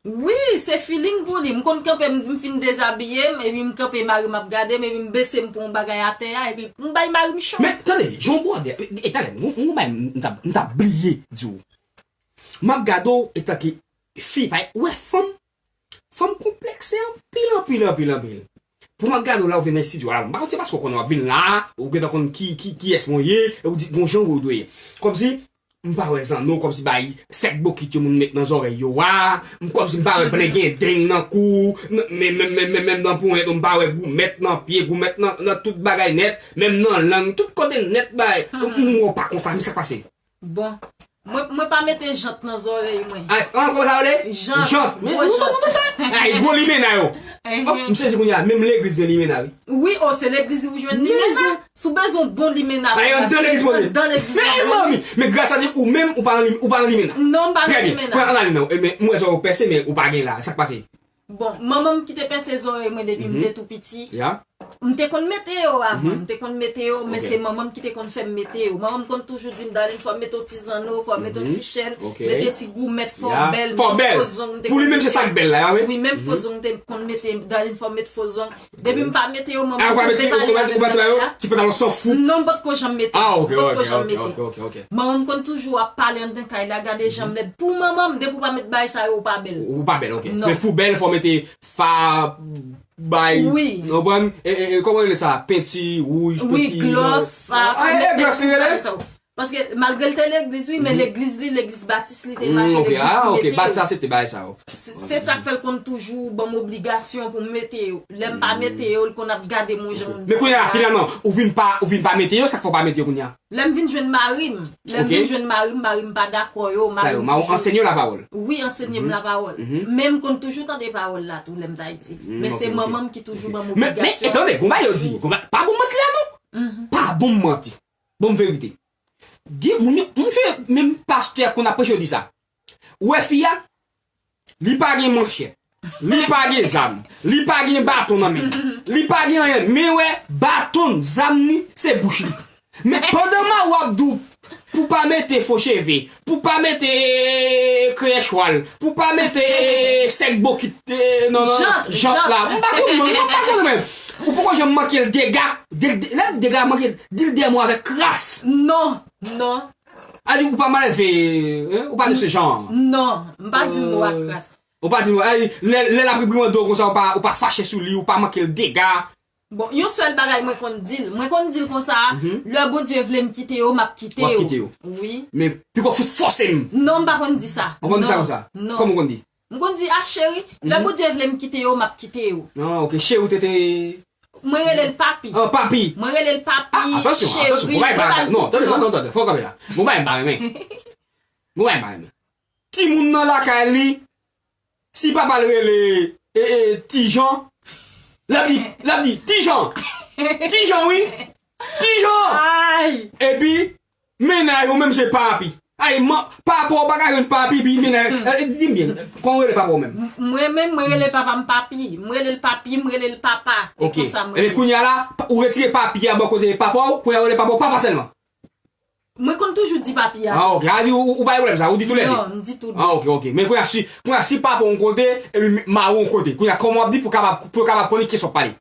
Wi, se feeling pou li. M konn kanpe, m, m fin dezabiye m, epi m kanpe, mari m ap gade m, epi m bese m pran yon bagay atè a, epi m bay mari m cho. Men, tande, jan w bwòdè, e, e, talè, m, m, m, m t ap, m t ap bliye di w. M ap gade w etanke fi, pa, ou wè fanm, fanm konplekse anpil, anpil, anpil, anpil. Pou m ap gade w la, ou vin nan estidyo a la, m pa konn se paske w konnen w ap vin la, ou gentan konn ki, ki, kiyès mwen ye, e ou di, gon jan ou dwe ye. Kòmsi, m pa wè zanno, kòmsi bay sèk bokit yo moun met nan zòrèy yo a, m kòmsi m pa wè plen gen deng nan kou, n-, men, men, men, men, menm nan ponyèt, m pa wè goumèt nan pye, goumèt nan, nan tout bagay nèt, menm nan lang, tout kote nèt bay. M, m, ou pa konn sa, men sa k pase? Bon, mwen, mwen pa mete jant nan zòrèy mwen. Ay, an, kòman sa rele? Jant, jant. Men gwo nou jant. Ay, gwo limena yo. Ehe. Oh, m sezi kounye a, menm legliz gen limena, wi. Wi, o, se legliz ou jwenn limena. Si w bezwen yon bon limena pou pase, andan legliz mwen ye. Andan legliz mwen ye. Mezanmi, men gras a Dye, ou menm, ou pa nan lim-, ou pa nan limena. Non, m pa nan limena. Trè byen. Mwen, ann ale non. E, men, m wè zòrèy ou pèse, men ou pa gen la. Sa k pase? Bon, manman m ki te pèse zòrèy mwen depi m te tou piti. Ya. M te konn mete yo avan, m te konn mete yo, men se manman m ki te konn fè m mete yo. Manman m konn toujou di m, Darline, fò w mete yon ti zanno, fò w mete yon ti chèn, mete ti goumèt, fò w bèl, fò w mete fo zong, m te konn mete. Pou li menm, se sa k bèl la, ya, wi. Wi, menm fo zong, m te konn mete, Darline, fò w mete fo zong. Depi m pa mete yo, manman m konn pale avè m. Ti pantalon san fou. Non, m pa t ko janm mete. Ah, ok, ok, ok, ok, ok. Manman m konn toujou ap pale anndan kay la, gade jan m lèd. Pou manman m, depi w pa met bagay sa yo, ou pa bèl. Ou pa bèl, ok. Non. Men pou bèl, fò w mete fa, bay, wi, ou konprann? E, e, e, kòman yo rele sa? Penti wouj, wi, penti, glòs, fa, fò w met penti bagay sa yo. Paske malgre l te legliz, wi, men legliz li, legliz batis li te mache, legliz li mete yo. Ok, ah, ok, batis aksepte bagay sa yo. Se, se sa k fè l konn toujou ban m obligasyon pou m mete yo. Lè m pa mete yo, l konn ap gade m yon jan. Men kounye a, finalman, ou vin pa, ou vin pa mete yo, sa k fè w pa mete yo kounye a? Lè m vin jwenn mari m, lè m vin jwenn mari m, mari m pa dakò yo, mari m toujou. Sa yo, mari w anseye w lapawòl? Wi, anseye m lapawòl. Men m konn toujou tande pawòl la tou, lè m t Ayiti. Men se manman m ki toujou ban m obligasyon. Men, men, tande, gon bagay yo di, gon ba-, pa bon manti la non. Pa bon manti. Bon verite. Gen moun yo, monchè, menm pastè konn ap preche yo di sa. Ou wè fi a, li pa gen manchèt, li pa gen zam, li pa gen baton nan men, li pa gen anyen. Men wè, baton, zam ni, se bouch li. Men pandan mari w ap di w pou pa mete fo cheve, pou pa mete kreyè chwal, pou pa mete sèk bokit, eh, nan, nan, jant, jant la. M pa konn, mwen, mwen pa konn menm. Ou poko janm manke l dega, de-, de-, lè m dega manke l, di l de mo avèk kras. Non, non. A di ou pa malelve, hein? Ou pa de se jan. Non, m pa di mo a kras. Ou pa di mo, ay, lè, lè l ap reprimande w konsa, ou pa, ou pa fache sou li, ou pa manke l dega. Bon, yon sèl bagay mwen konn di l. Mwen konn di l konsa, lè Bondye vle m kite yo, m ap kite yo. W ap kite yo. Wi. Men piko fout fòse m. Non, m pa konn di sa. Ou konn di sa konsa? Non. Kòman ou konn di? M konn di, a cheri, lè Bondye vle m kite yo, m ap kite yo. Ah, ok. Cheri ou te te Mwen rele l papi. Ah, papi. Mwen rele l papi, cheri, mwen pa di non. Tande, tande, tande, fò w kanpe la. Gon bagay m pa renmen. Gon bagay m pa renmen. Timoun nan lakay li, si papa l rele, e, e, Ti Jan, l ap di, l ap di, Ti Jan! Ti Jan, wi! Ti Jan! Ay! Epi, Mennaj ou menm se papi. Ay, man, papa w pa ka jwenn papi, pi mennaj, eh, di m byen, kòman w rele papa w menm? M-, mwen menm, mwen rele papa m papi. Mwen rele l papi, mwen rele l papa. E konsa mwen rele. Ebyen, kounye a la, pa-, ou retire papi a bò kote papa w, kounye a w rele papa w papa sèlman. Mwen konn toujou di papi a. Ah, ok. A di ou, ou pa gen pwoblèm sa, ou di toulède. Non, m di tou. Ah, ok, ok. Men kounye a si, kounye a si papa yon kote, epi ma ou yon kote, kounye a kòman w ap di pou kapab, pou yo kapab konnen kiyès w ap pale?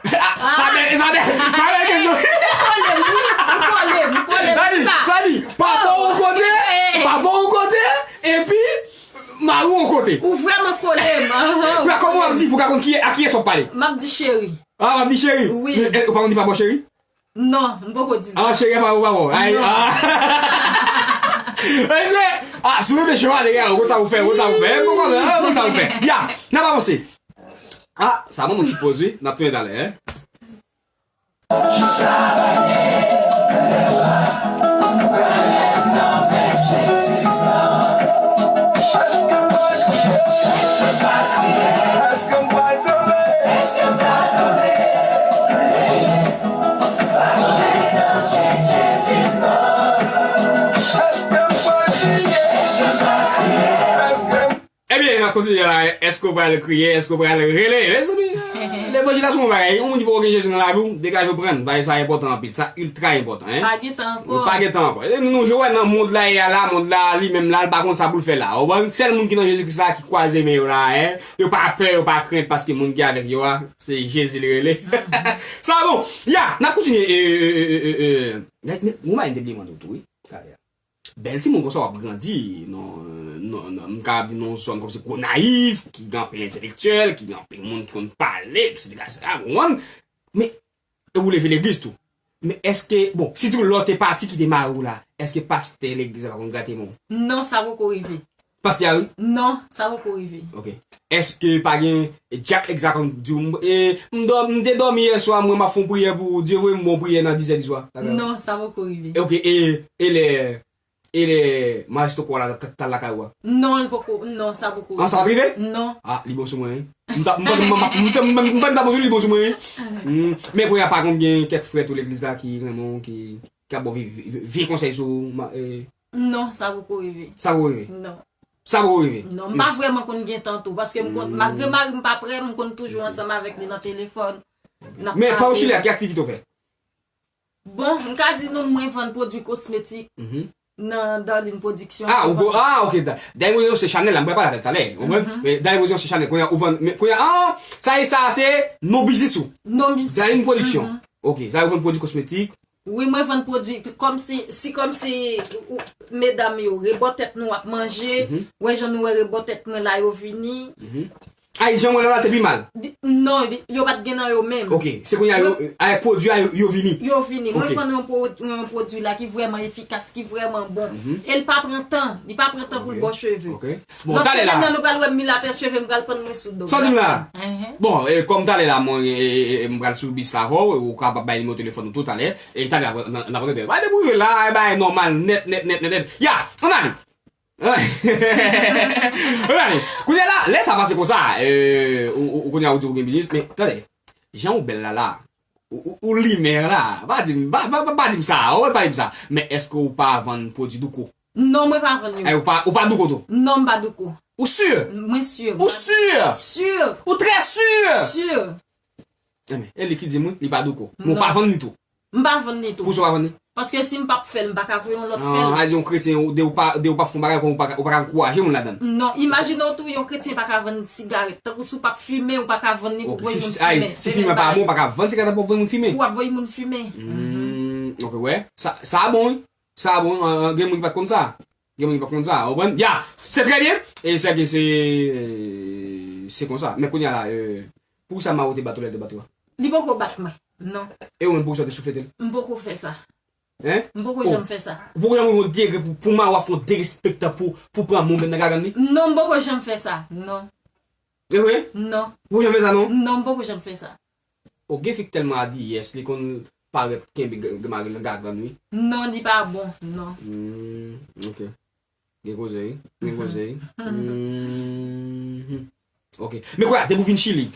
Ah, sa bèl, sa bèl, sa bèl kesyon. Ou kole m, wi. Ou kole m, ou kole m. Sa di, La. Sa di, papa ou yon kote, Eh. papa ou yon kote, epi ma ou yon kote. Ou vrèman kole m. Ahan. Kounye a kòman w ap di pou ka konn ki, a kiyès w ap pale? M ap di cheri. Ah, w ap di cheri? Wi. Men, eh, ou pa konn di papa w cheri? Non, m poko di. Ah, cheri, pa ou, pa ou. Ay, Non. ah. Mesye, ah, si w mete cheri, ale, ou konn sa ou fè, ou konn sa ou fè. Ou konn sa ou fè. Ya, n ap avanse. Ah, sa ban m yon ti poz, wi. N ap tounen talè, hein. Ebyen, n ap kontinye la. Èske w pral kriye? Èske w pral rele? Mezanmi, levanjil la se yon bagay. Yon moun ki poko gen Jezi nan lavi w, degaje w pran l. Bagay sa enpòtan anpil. Sa iltra enpòtan, hein. Pa gen tan ankò. Pa gen tan ankò. E nou, nou jwe nan mond la, e a la, mond la, li menm la, li pa konn sa pou l fè la. Ou konprann? Sèl moun ki nan Jezi Kris la ki kwaze men yo la, hein. Yo pa pè, yo pa krent, paske moun ki avèk yo a, se Jezi li rele. Sa bon. Ya, n ap kontinye. E, e, e, e, e, e. Men, ou pa gen te bliye mande w tou, wi. Talè a. Bèl timoun konsa w ap grandi, non, non, non, m kapab di non, zòn kòmsi gwo nayif, ki gen anpil entelektyèl, ki gen anpil moun ki konn pale, etsetera, etsetera, ou konprann? Men, e ou leve legliz tou. Men èske, bon, sitou lè w te pati kite mari w la, èske pastè legliz la pa konn grate men w? Non, sa poko rive. Pastè a, wi? Non, sa poko rive. Ok. Èske pa gen djak egzakòm di w, e, m dò-, m te dòmi yè swa, mwen m ap fè yon priyè pou ou, Dye voye m bon priyè nan dizè di swa? Non, sa poko rive. Ok, e, e lè, e lè Maestro Koala ta, ta, ta lakay ou a? Non, l poko, non, sa poko An, sa pa rive? Non. Ah, li bon sou mwen, wi. M ta, m panse m, m, m, m, m, m, m ta bon sou li, li bon sou mwen, wi. Mm, men kounye a pa konn gen kèk frè tou legliz la ki renmen w, ki, ki ap ba w vye, vye, vye konsèy sou, ma, e, Non, sa poko rive. Sa poko rive? Non. Sa poko rive? Non, m pa vrèman konn gen tan tou, paske m konn, malgre mari m pa prè, m konn toujou ansanm avèk li nan telefòn. N ap Men, pa pale. Ochilè, ki aktivite w fè? Bon, m ka di nou, mwen vann pwodui kosmetik Mhm. nan Darline Production. Ah, ou go, ah, ok. Da- Darline Production se chanèl la, m pral pale avè l talè. Ou konprann? Men Darline Production se chanèl. Kounye a, ou vann, men kounye a, ah, sa e sa, se non biznis ou. Non biznis. Darline Production. Ok, sa ou vann pwodui kosmetik. Wi, mwen vann pwodui, kòmsi, si kòmsi ou, medam yo, rebò tèt nou ap manje, wè jan nou wè rebò tèt mwen la yo vini. Ay, jan mwen la, la te pi mal. Di- Non, di- yo pa t gen nan yo menm. Ok, se kounye a, yo, avèk pwodui a, yo, yo vini. Yo vini. Mwen Ok. vann yon pwodui, yon pwodui la ki vrèman efikas, ki vrèman bon. E l pa pran tan. Li pa pran tan pou l bò cheve. Ok. Bon, Lòt talè la. Semèn nan, nou pral wè m milatè cheve, m pral pann mwen sou do. Sa w di m la? Enhen. Bon, e, kòm talè la, mwen, e, e, e, m pral sou bis la avè w, ou kapab bay nimewo telefòn ou tou talè. E talè, n a, n a, n a, bay depi w rive la, e bay nòmal, nèt, nèt, nèt, nèt, nèt. Ya, ann ale. Ann ale. Kounye a la, lè sa pase konsa, e, ou, ou, ou kounye a ou di ou gen biznis, men, tande, jan ou bèl la la, ou, ou, ou limen la, pa di m, pa, pa, pa, pa di m sa, ou pa di m sa. Men èske ou pa vann pwodui douko? Non, mwen pa vann yo. Ay, ou pa, ou pa douko tou? Non, m pa douko. Ou sur? Mwen sur. Ou sur? Sur. Ou trè sur? Sur. Enben, e li ki di m wi, li pa douko. Men ou Non. pa vann li tou. M pa vann li tou. Pou sa ou pa vann li? Paske si m p ap fè l, m pa ka voye yon lòt fè Ah, l. a di yon kretyen, ou, de ou pa, de ou pa fè yon bagay, ou pa, ou pa ka ankouraje moun ladan. Non, imajine w tou, yon kretyen pa ka vann sigarèt. Tankou si w p ap fimen, ou pa ka vann li pou Ok, voye si, moun si, ay, fimen. si fimen pa bon, pa ka vann sigarèt pou voye moun fimen. Pou ap voye moun fimen. Hmm, ok, wè. Sa, sa bon, wi. Sa bon, an, an, gen moun ki pa t konn sa. Gen moun ki pa t konn sa. Ou konprann? Ya, se trè byen. E se ke se, se konsa. Men kounye a la, e, poukisa Mawou te bat ou lè l te bat ou a? Li poko bat mwen. Non. E ou menm poukisa w te souflete l? M poko fè sa. Hein? M poko Oh. janm fè sa. Ou poko janm rive yon degre pou, pou Mawou ap fè yon derespektan pou, pou pran moun menm nan gagann li? Non, m poko janm fè sa. Non. E vre? Non. Ou poko janm fè sa non? Non, m poko janm fè sa. O gen fi k tèlman abiyès, li konn parèt kenbe g-, g-, mari l nan gagann wi. Non, li pa bon. Non. Hmm, ok. Gen koze wi. Gen koze wi. Mhm. Ok. Men kounye a, depi w vin Chili,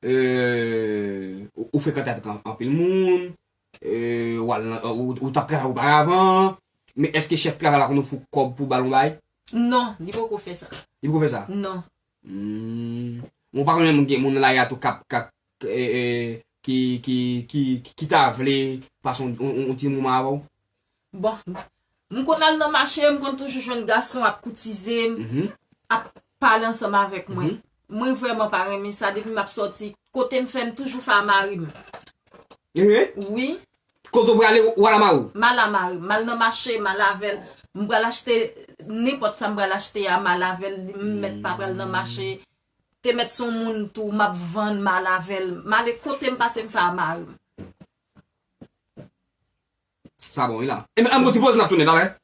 euh, ou, ou frekante avèk an- anpil moun, euh, ou al nan, ou, ou t ap travay oparavan, men èske chèf travay la konn ofri w kòb pou ba l yon bagay? Non, li poko fè sa. Li poko fè sa? Non. Hmm. Bon, ou pa konnen moun gen moun nan lari a tou k ap, k ap, eh, eh, ki, ki, ki, ki, ki ta vle pase yon, yon, yon ti moman avè w? Bon, m konn al nan mache, m konn toujou jwenn gason ap koutize m, ap pale ansanm avèk mwen. Mwen vrèman pa renmen sa, depi m ap sòti, kote m fè, m toujou fè a mari m. Wi. Kote w prale, w al a mari w? M al a mari m, m al nan mache, m al avè l. M pral achte nenpòt sa m pral achte a, m al avè l, m mèt pa pral nan mache. Te mèt se yon moun tou, m ap vann, m al avè l. M ale kote m pase, m fè a mari m. Sa bon wi la. Enben, ann pran ti poz, n ap tounen, bye bye.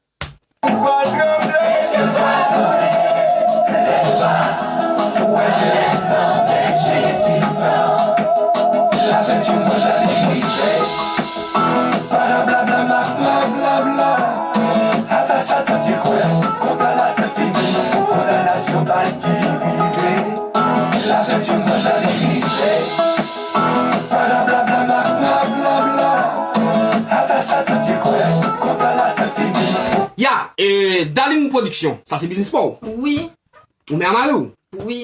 Ya, e, Darline Production, sa se biznis pa w? Wi. Ou menm a mari w? Wi.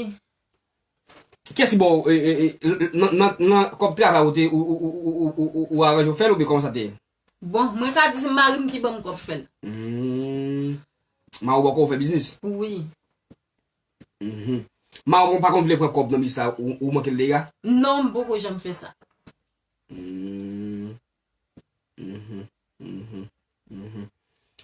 Kiyès ki ba w, e, e, e, nan, nan, nan kòb travay ou te, ou, ou, ou aranje w fè l oubyen kòman sa te ye? Bon, mwen ka di se mari m ki ban m kòb fè l. Hmm. Mari w ba w kòb fè biznis? Wi. Mhm. Mari w pa konn vle pran kòb nan biznis la, ou, ou manke l dega? Non, m poko janm fè sa. Hmm. Mhm. Mhm. Mhm.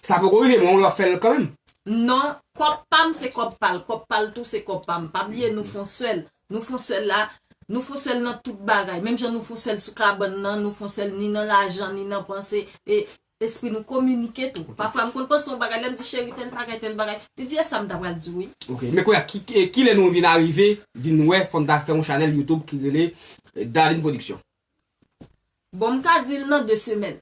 Sa poko rive, men w ap fè l kanmenm. Non, kòb pa m se kòb pa l, kòb pa l tou se kòb pa m. Pa bliye nou fon sèl. Nou fon sèl la, nou fon sèl nan tout bagay. Menm jan nou fon sèl sou kabann nan, nou fon sèl ni nan lajan, ni nan panse. E espri nou kominike tou. Pafwa m konn panse yon bagay, lè m di cheri tèl bagay, tèl bagay, li di e sa m ta pral di w wi. Ok, men kounye a, ki, ki, kilè nou vin arive, vin wè, fò n ta fè yon chanèl YouTube ki rele, eh, Darline Production. Bon, m ka di l nan de semèn.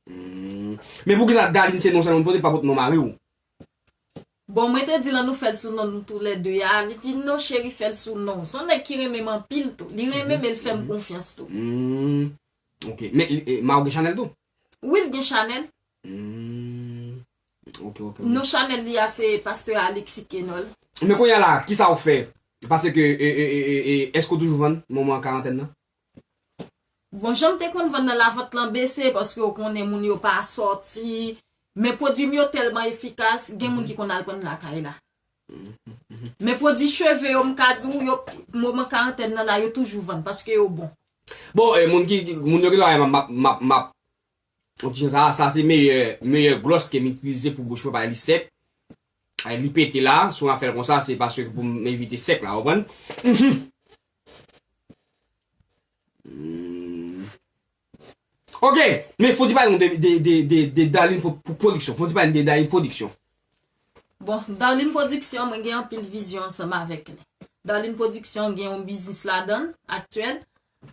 Hmm. Men poukisa Darline se non sèlman l pote, l pa pot non mari w? Bon, mwen te di l ann nou fè l sou non nou toulède a. Li di non cheri, fè l sou non w. Se yon nèg ki renmen m anpil tou. Li renmen m e l fè m konfyans tou. Hmm. Ok. Men, e, mari w gen chanèl tou? Wi, l gen chanèl. Hmm. Ok, ok. Non chanèl li a se Pastè Alexis Kenol. Men kounye a la, kisa w fè? Paske, e, e, e, e, e, èske w toujou vann moman karantèn nan? Bon, jan m te konn vann nan, lavant lan bese, paske w konnen moun yo pa sòti. Men pwodui m yo tèlman efikas, gen moun ki konn al pran lakay la. Men pwodui cheve yo, m ka di w, yo, moman karantèn nan la, yo toujou vann, paske yo bon. Bon, e, moun ki, moun yo ki la, m ap, m ap, m ap, Yon ti jan sa, sa se meyè, meyè glòs ke m itilize pou bouch mwen, paske li sèk. Ay, li pete la, si w ap fè l konsa, se paske pou m evite sèk la, w konprann? Hmm. Ok, men fò w di pale nou de, de, de, de, de Darline pou, pou pwodiksyon. Fò w di pale nou de Darline Pwodiksyon. Bon, Darline Production, mwen gen anpil vizyon ansanm avèk li. Darline Production gen yon biznis ladan l, aktyèl.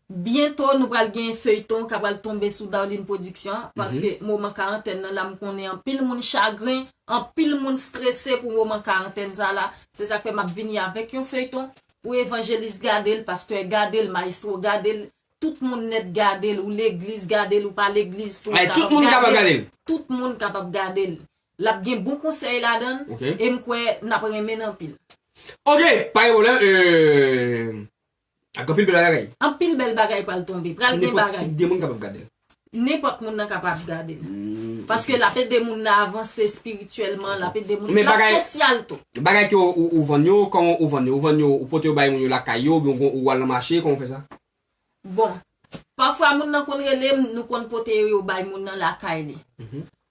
Byento, nou pral gen feyton k ap pral tonbe sou Darline Production, paske moman karantèn nan la, m konnen anpil moun chagren, anpil moun strese pou moman karantèn sa la. Se sa k fè m ap vini avèk yon feyton pou evanjelis gade l, pastè gade l, mayestwo gade l, tout moun nèt gade l, ou legliz gade l, ou pa legliz tou, ou kapab gade l. Tout moun kapab gade l. L ap gen bon konsèy ladan l, e m kwè n ap renmen l anpil. Ok, pa gen pwoblèm. E, ak anpil bèl bagay. Anpil bèl bagay pral tonbe. Pral gen bagay. Nenpòt tip de moun kapab gade l. Nenpòt moun nan kapab gade l. Paske l ap ede moun nan avanse espirityèlman, l ap ede moun nan, l ap sosyal tou. Bagay ke ou, ou, ou vann yo, kòman ou vann yo? Ou vann yo, ou pote yo bay moun yo lakay yo, oubyen ou, ou al nan mache, kòman ou fè sa? Bon, pafwa moun nan konn rele m, nou konn pote yo bay moun nan lakay li.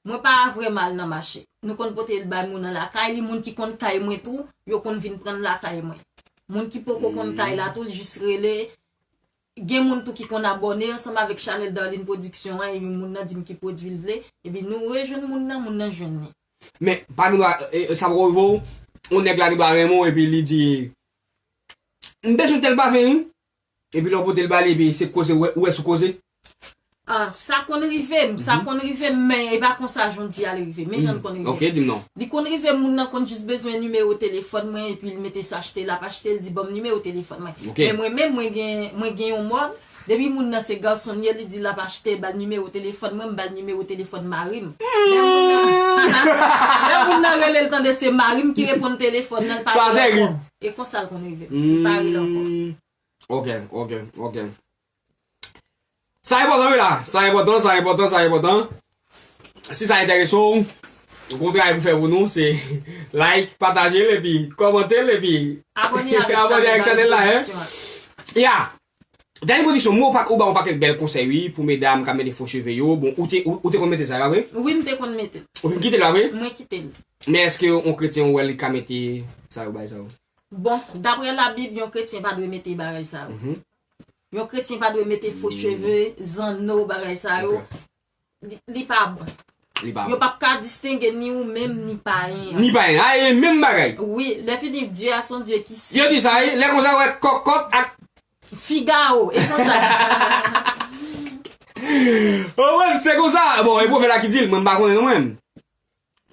Mwen pa vrèman al nan mache. Nou konn pote l bay moun nan lakay li, moun ki konn kay mwen tou, yo konn vin pran l lakay mwen. Moun ki poko konn kay la tou, l jis rele. Gen moun tou ki konn abòne ansanm avèk chanèl Darline Production an, epi moun nan di m ki pwodui l vle, epi nou rejwenn moun nan, moun nan jwenn li. Men, pa gen dwa, e, e, sa poko rive w, yon nèg la gen dwa renmen w, epi li di, m bezwen tèl pafen, wi. Epi lè w pote l ba li, epi se koze, ou wè, ou wè sou koze. Ah, sa konn rive m, sa konn rive m, men e pa konsa jan w di a l rive. Men jan l konn rive m. Ok, di m non. Li konn rive m, moun nan konn jis bezwen nimewo telefòn mwen, epi l mete sa achte, l ap achte, l di ban m nimewo telefòn mwen. Ok. Men mwen menm, mwen gen, mwen gen yon mòd, depi moun nan se gason l ye, li di l ap achte, ba l nimewo telefòn mwen, m ba l nimewo telefòn mari m. Lè moun nan, lè moun nan rele, l tande se mari m ki reponn telefòn nan, l pa rele ankò. Sa tèrib. E konsa l konn rive m. Li pa rele ankò. Hmm. Ok, ok, ok. Sa enpòtan wi la. Sa enpòtan, sa enpòtan, sa enpòtan. Si sa enterese w, ou gon travay pou fè pou nou, se like, pataje l epi kòmante l epi abòne avèk chanèl la, hein. Ya. Dany Production, mwen ou pa ou ba yon pakèt bèl konsèy wi pou medam k ap mete fo cheve yo. Bon, ou te ou, ou te konn mete sa, pa vre? Wi, m te konn mete l. Ou fin kite l, pa vre? Mwen kite l. Men èske yon kretyen ou wè li ka mete sa yo, bagay sa yo? Bon, daprè Labib, yon kretyen pa dwe mete bagay sa yo. Mhm. Yon kretyen pa dwe mete fo cheve, zanno, bagay sa yo. Ok. Li, li pa bon. Li pa bon. Yo p ap ka distenge ni ou menm ni payen an. Ni payen. A, e menm bagay. Wi, lè fini, Dieu a son Dieu ki si. Yo di sa, wi. Lè konsa, wè, kòkòt ak Figaro, e konsa. Oh, wè, se konsa. Bon, e pwovèb la ki di l, mwen, m pa konnen non, mwen.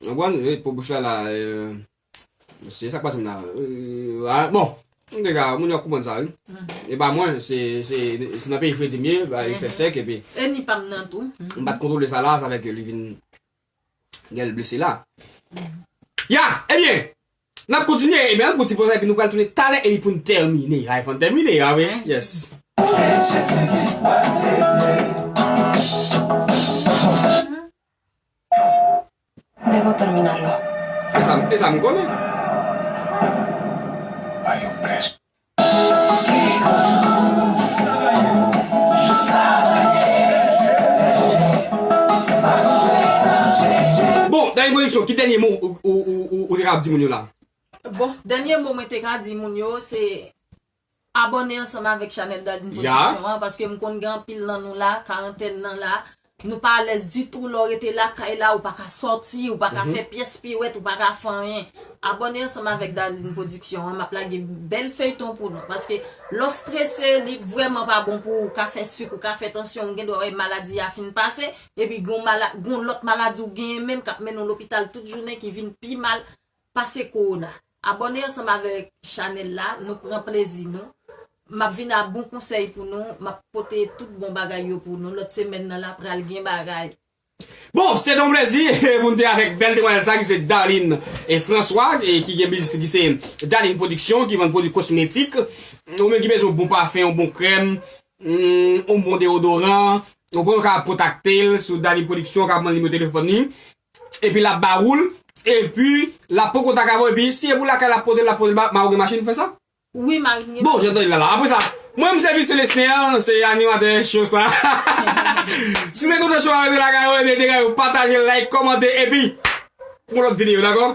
Ou konprann? E, pou bouch la, la, e, se sa k pase m la. E, a, bon, antouka, moun yo ap konprann sa, wi. Mhm. E pa mwen, se, se, se nan peyi fredi m ye, ba, li fè sèk, epi e ni pa m nan tou. M pa t kontwole sa la, sa fè ke li vin gen l blese la. Ya, ebyen, n ap kontinye, ebyen, n ap kontinye, epi nou pral tounen talè, epi pou n tèmine. Ay, fò n tèmine, a wi, yes. Debo terminarlo. E sa, e sa m konnen. Hay un preso. Bon, Dany Production, ki dènye mo ou, ou, ou, ou, ou te ka di moun yo la? Bon, dènye mo mwen te ka di moun yo, se abòne ansanm avèk chanèl Darline Production an, paske m konn gen anpil nan nou la, karantèn nan la, nou pa alèz ditou lè w rete lakay la, ou pa ka sòti, ou pa ka fè pyès piwèt, ou pa ka fè anyen. Abòne ansanm avèk Darline Production an, m ap lage bèl feyton pou nou, paske lè w strese, li vrèman pa bon pou ou, ou ka fè sik, ou ka fè tansyon, ou gen dwa wè maladi a fin pase, epi gon mala-, gon lòt maladi ou genyen menm k ap mennen w lopital tout jounen ki vin pi mal pase kowona. Abòne ansanm avèk chanèl la, nou pran plezi nou. M ap vin ak bon konsèy pou nou, m ap pote tout bon bagay yo pou nou. Lòt semèn nan la pral gen bagay. Bon, se te yon plezi pou n te avèk bèl demwazèl sa ki se Darline e François, e ki gen biznis ki se Darline Production, ki vann pwodui kosmetik. Ou menm ki bezwen yon bon pafen, yon bon krèm, mm, yon bon deodoran, ou ka kontakte l sou Darline Production, ou ka pran nimewo telefòn li. Epi l ap ba ou l, epi l ap pran kontak avè w, epi si e pou lakay l ap pote l, l ap pote l ba, mari w gen machin pou fè sa? Wi, mari m gen machin. Bon, jan tande l la la. Apre sa, mwen, m se Vice Lesner, se animatè show sa. Si w te kontan show a, rete lakay ou, ebyen, degaj ou, pataje, like, kòmante, epi, pou yon lòt videyo, dakò?